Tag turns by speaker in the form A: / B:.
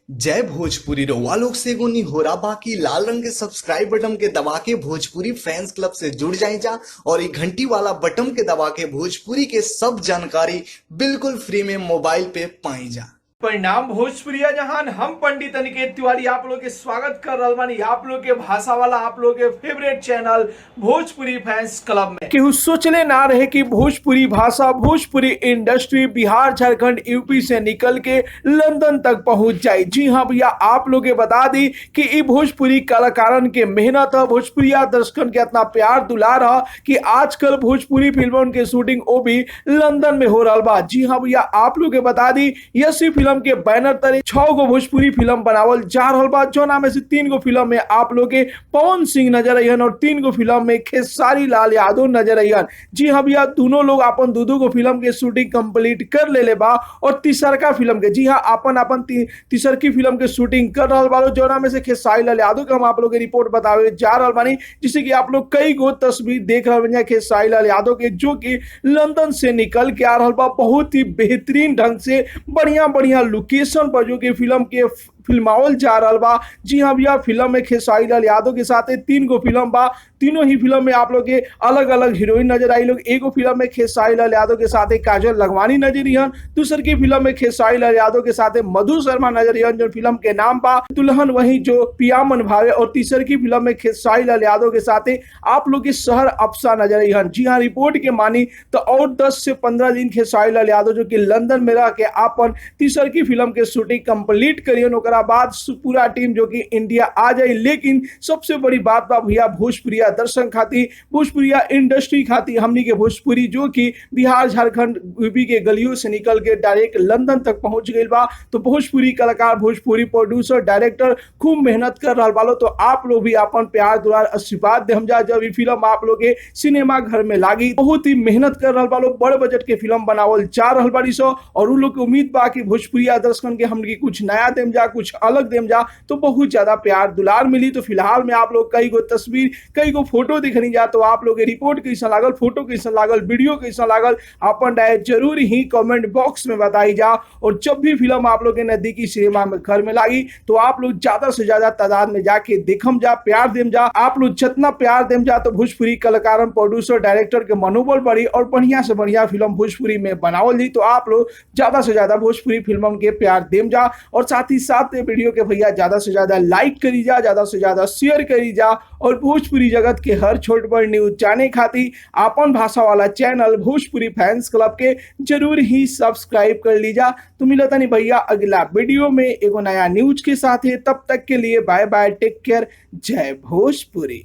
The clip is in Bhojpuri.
A: जय भोजपुरी। रउआ लोग से एगो निहोरा बाकी लाल रंग के सब्सक्राइब बटन के दबा के भोजपुरी फैंस क्लब से जुड़ जाए जा और ये घंटी वाला बटन के दबा के भोजपुरी के सब जानकारी बिल्कुल फ्री में मोबाइल पे पाई जा।
B: परिणाम भोजपुरिया जहान, हम पंडित अनिकेत तिवारी आप लोग के स्वागत कर रहल बानी आप लोग के भाषा वाला आप लोग के favourite channel Bhojpuri fans club में। केहू सोचले ना रहे कि भोजपुरी भाषा, भोजपुरी इंडस्ट्री बिहार, झारखंड, यूपी से निकल के लंदन तक पहुंच जाए। जी हाँ भैया, आप लोग के बता दी कि ई भोजपुरी कलाकारन के मेहनत है, भोजपुरिया दर्शकन के इतना प्यार दुलार है कि आजकल भोजपुरी फिल्मों के शूटिंग वो भी लंदन में हो रहा बा। जी हाँ भैया, आप लोग के बता दी यसी फिल्म के बैनर तले 6 गो भोजपुरी फिल्म बनावल जा रहा बा, जौना में से 3 गो फिल्म में आप लोग के पवन सिंह नजर अइहन और 3 गो फिल्म में खेसारी लाल यादव नजर अइहन। जी हाँ भैया, दोनों लोग अपन दो गो फिल्म के शूटिंग कंप्लीट कर लेले बा और तीसरका फिल्म के, जी हाँ, अपन अपन तीसरकी फिल्म के शूटिंग कर रहा बा, जौना में से खेसारी लाल यादव के हम आप लोग के रिपोर्ट बतावे जा रहा बानी, जिससे कि आप लोग कई गो तस्वीर देख रहा बानी खेसारी लाल यादव के, जो कि लंदन से निकल के आ रहा बा। बहुत ही बेहतरीन ढंग से बढ़िया बढ़िया लोकेशन पर जो कि फिल्म के फिल्मावल जा रहा बा। जी हाँ भैया, फिल्म में खेसारी लाल यादव के साथ 3 गो फिल्म बा, तीनों ही फिल्म में आप लोग के अलग अलग हीरोइन नजर आई लोग। एगो फिल्म में खेसारी लाल यादव के साथ काजल लघवानी नजर अइहन, दूसर की फिल्म में खेसारी लाल यादव के साथ मधु शर्मा नजर अइहन, जो फिल्म के नाम बा दुल्हन वही जो पिया मन भावे, और तीसर की फिल्म में खेसारी लाल यादव के साथ आप लोग के शहर अफसा नजर अइहन। जी हाँ, रिपोर्ट के मानी तो और 10 से 15 दिन खेसारी लाल यादव जो कि लंदन में रह के अपन तीसर की फिल्म के शूटिंग कंप्लीट करियन, ओकरा बाद पूरा टीम जो कि इंडिया आ जाए। लेकिन सबसे बड़ी बात बा भैया, भोजपुरिया दर्शन खाती, भोजपुरिया इंडस्ट्री खाती, हमनी के भोजपुरी जो कि बिहार, झारखंड, यूपी के गलियों से निकल के डायरेक्ट लंदन तक पहुंच गई बा। तो भोजपुरी कलाकार, भोजपुरी प्रोड्यूसर, डायरेक्टर खूब मेहनत कर रहा बालो, तो आप लोग भी अपन प्यार दुलार आशीर्वाद दे हम जा। जब ये फिल्म आप लोग के सिनेमा घर में लागी, बहुत ही मेहनत कर रहा बालो, बड़े बजट के फिल्म बनावल जा रहा बाड़ी सो, और उन लोग के उम्मीद बा कि भोजपुरिया दर्शकन के हमनी कुछ नया देम जा, कुछ अलग देम जा, तो बहुत ज्यादा प्यार दुलार मिली। तो फिलहाल में आप लोग कई गो तस्वीर, कई गो फोटो दिखनी जा, तो आप लोग रिपोर्ट कैसा लागल, फोटो कैसा लागल, वीडियो कैसा लागल, अपन राय जरूर ही कमेंट बॉक्स में बताई जा। और जब भी फिल्म आप लोग के नजदीकी सिनेमा में घर में लागी तो आप लोग ज्यादा से ज्यादा तादाद में जाके देखम जा, प्यार देम जा। आप लोग जितना प्यार देम जा तो भोजपुरी कलाकारन, प्रोड्यूसर, डायरेक्टर के मनोबल बढ़ी और बढ़िया से बढ़िया फिल्म भोजपुरी में बनावल जी। तो आप लोग ज्यादा से ज्यादा भोजपुरी फिल्म के प्यार देम जा और साथ ही साथ वीडियो के भैया ज्यादा से ज्यादा लाइक करी जा, ज्यादा से ज्यादा शेयर करी जा और भोजपुरी जगत के हर छोट बड़ न्यूज जाने खातिर अपन भाषा वाला चैनल भोजपुरी फैंस क्लब के जरूर ही सब्सक्राइब कर लीजा। तो मिलता नहीं भैया अगला वीडियो में एगो नया न्यूज के साथ है, तब तक के लिए बाय बाय, टेक केयर, जय भोजपुरी।